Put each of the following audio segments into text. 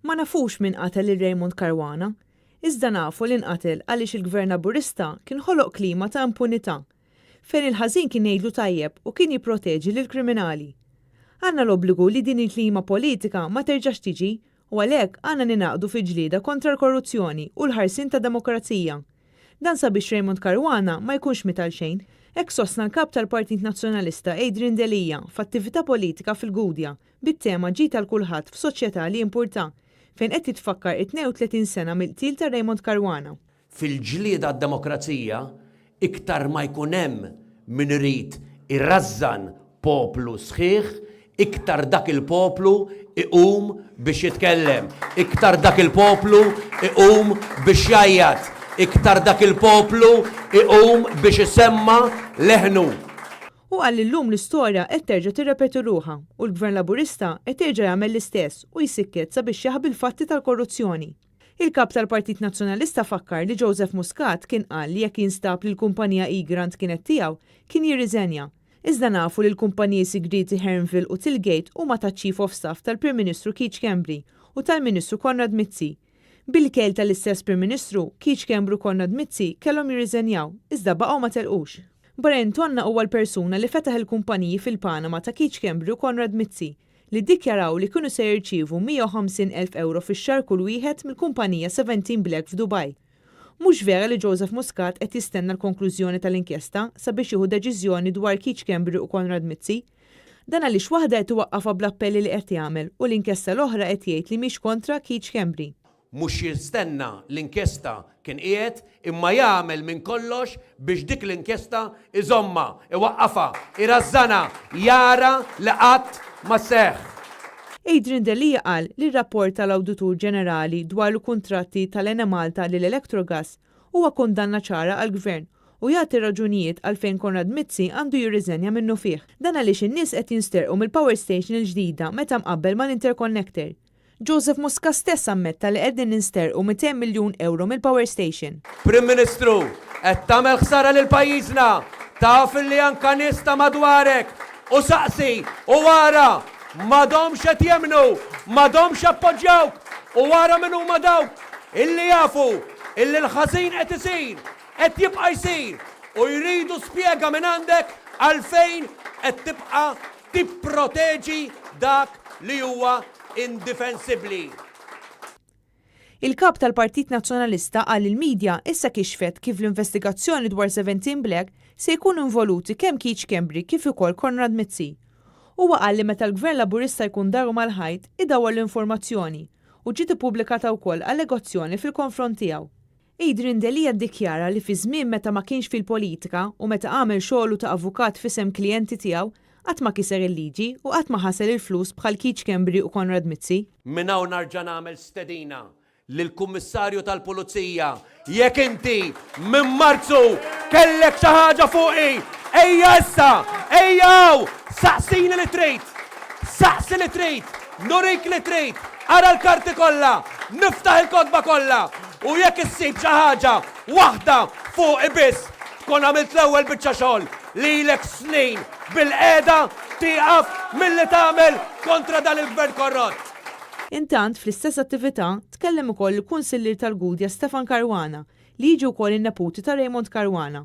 Ma nafux min qatel lil Raymond Caruana, iżda nafu li nqatel għaliex il-Gvern Laburista kien ħoloq klima ta' impunità, fejn il-ħażin kien jgħidlu tajjeb u kien jipproteġi lill-kriminali. Għandna l-obbligu li din il-klima politika ma terġax tiġi u għalhekk għandna ningħaqdu fil-ġlieda kontra l-korruzzjoni u l-ħarsien tad-demokrazija. Dan sabiex Raymond Caruana ma jkunx miet għalxejn. Hekk sostna l-Kap tal-Partit Nazzjonalista Adrian Delia f'attività politika fil-Gudja bit-tema Ġid għal kulħadd f'soċjetà li jimpurtha, fejn qed jitfakkar it-32 sena mill-qtil ta' Raymond Caruana. Fil-ġlieda għad-demokrazija, iktar ma jkun hemm min irid irażżan poplu sħiħ, iktar dak il-poplu iqum biex jitkellem, iktar dak il-poplu iqum biex jgħajjat, iktar dak il-poplu iqum biex isemma' leħnu. Hu qal li llum l-istorja qed terġa' tirrepeti ruħha u l-Gvern Laburista qed jerġa' jagħmel l-istess u jsikket sabiex jaħbi l-fatti tal-korruzzjoni. Il-Kap tal-Partit Nazzjonalista fakkar li Joseph Muscat kien qal li jekk jinstab li l-kumpanija Egrant kienet tiegħu, kien jirriżenja. Iżda nafu li l-kumpaniji sigrieti Hearnville u Tillgate huma taċ-Chief of Staff tal-Prim Ministru Keith Schembri u tal-Ministru Konrad Mizzi. Bil-kejl tal-istess Prim Ministru, Keith Schembri u Konrad Mizzi kellhom jirriżenjaw, iżda baqgħu ma telqux. Brian Tonna huwa l-persuna li fetaħ il-kumpaniji fil-Panama ta' Keith Schembri u Konrad Mizzi, li ddikjaraw li kienu se jirċievu 150,000 ewro fix-xahar kull wieħed mill-kumpanija Seventeen Black f'Dubaj. Mhux vera li Joseph Muscat qed jistenna l-konklużjoni tal-inkjesta sabiex jieħu deċiżjoni dwar Keith Schembri u Konrad Mizzi. Dan għaliex waħda qed iwaqqafha bl-appelli li qed jagħmel u l-inkjesta l-oħra qed jgħid li mhix kontra Keith Schembri. Mhux jistenna l-inkjesta kien qiegħed, imma jagħmel minn kollox biex dik l-inkjesta jżommha, iwaqqafha, irażżanha, jara li qatt ma sseħħ. Adrian Delia qal li r-rapport tal-Awditur Ġenerali dwar l-kuntratti tal-Enemalta lil Electrogas huwa kundanna ċara għall-Gvern u jagħti raġunijiet għalfejn Konrad Mizzi għandu jirriżenja minnufih. Dan għaliex in-nies qed jinsterqu mill-power station il-ġdida meta mqabbel mal-interconnector. Joseph Muscat stess ammetta li qegħdin ninsterqu 200 miljun ewro mill-power station. Prim Ministru, qed tagħmel ħsara lil pajjiżna. Taf illi anka nies ta' madwarek, u saqsi u ara, m'għadhomx qed jemmnu, m'għadhomx jappoġġjawk, u ara min huma dawk illi jafu illi l-ħażin qed isir, qed jibqa' jsir, u jridu spjega minn għandek għalfejn qed tibqa' tipproteġi dak li huwa indifensibbli. Il-Kap tal-Partit Nazzjonalista qal li l-media issa kixfet kif l-investigazzjoni dwar Seventeen Black se jkunu involuti kemm Keith Schembri kif ukoll Konrad Mizzi. Huwa qal li meta l-Gvern Laburista jkun daru mal-ħajt, idawwar l-informazzjoni u ġiet ippubblikata wkoll allegazzjoni fil-konfront tiegħu. Adrian Delia ddikjara li fi żmien meta ma kienx fil-politika u meta għamel xogħlu ta' avukat f'isem klijenti tiegħu, qatt ma kiser il-liġi u qatt ma ħasel il-flus bħal Keith Schembri u Konrad Mizzi. Minn hawn narġa' nagħmel stedina lill-Kummissarju tal-Pulizija, jekk inti minn Marzu kellek xi ħaġa fuqi, ejja issa, ejja hawn, saqsini li trid, saqsi li trid, nurik li trid, ara l-karti kollha, niftaħ il-kotba kollha, U jekk issib xi ħaġa waħda fuqi biss, tkun għamilt l-ewwel biċċa xogħol li ilek snin bilqiegħda tieqaf milli tagħmel kontra dan il-Gvern korrott. Intant, fl-istess attività, tkellem ukoll il-Kunsillier tal-Gudja Stefan Caruana, li jiġi wkoll in-neputi ta' Raymond Caruana.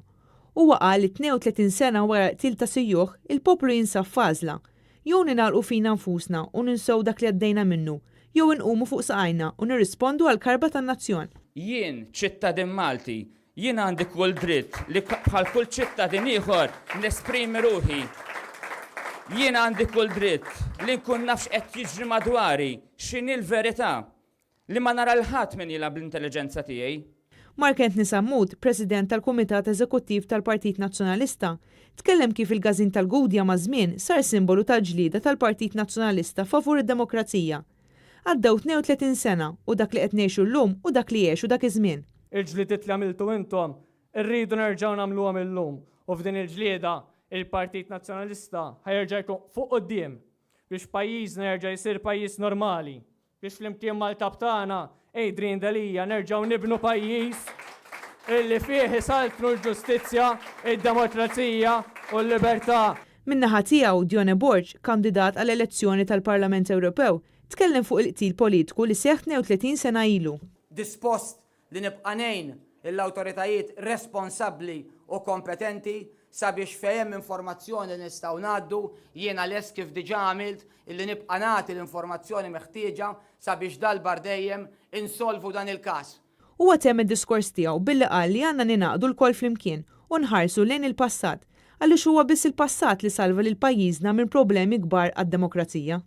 Huwa qal li 32 sena wara l-qtil ta' Sijjuh, il-poplu jinsab f'għażla, Jew ningħalqu fina nfusna u ninsew dak li għaddejna minnu, jew inqumu fuq saqajna u nirrispondu għall-karba tan-nazzjon. Jien ċittadin Malti, jien għandi kull dritt li bħal kull ċittadin ieħor nesprimi ruħi. Jien għandi kull dritt li nkun naf x'qed jiġri madwari, x'inhi l-verità. Li ma nara 'l ħadd min jilgħab bl-intelliġenza tiegħi. Mark Anthony Sammut, President tal-Kumitat Eżekuttiv tal-Partit Nazzjonalista, tkellem kif il-Każin tal-Gudja maż-żmien sar simbolu tal-ġlieda tal-Partit Nazzjonalista favur id-demokrazija. Għaddew 32 sena u dak li qed ngħixu llum hu dak li għexu dak iż-żmien. Il-ġlidiet li għamiltu intom irridu nerġgħu nagħmluhom illum u f'din il-ġlieda il-Partit Nazzjonalista ħa jerġa' jkun fuq quddiem biex pajjiżna jerġa' jsir pajjiż normali Biex flimkien mal-Kap tagħna, Adrian Delia, nerġgħu nibnu pajjiż illi fih isaltnu l-ġustizzja, id-demokrazija u l-libertà. Min-naħa tiegħu, Dione Borg, kandidat għall-elezzjoni tal-Parlament Ewropew, Tkellem fuq il-qtil politiku li seħħ 32 sena ilu. Dispost li nibqa' ngħin lill-awtoritajiet responsabbli u kompetenti sabiex fejn hemm informazzjoni li nistgħu ngħaddu, jiena lest kif diġà għamilt illi nibqa' nagħti l-informazzjoni meħtieġa sabiex darba għal dejjem insolvu dan il-każ. Huwa temm id-diskors tiegħu billi qal li għandna ningħaqdu lkoll flimkien u nħarsu lejn il-passat għaliex huwa biss il-passat li salva lil pajjiżna minn problemi kbar għad-demokrazija.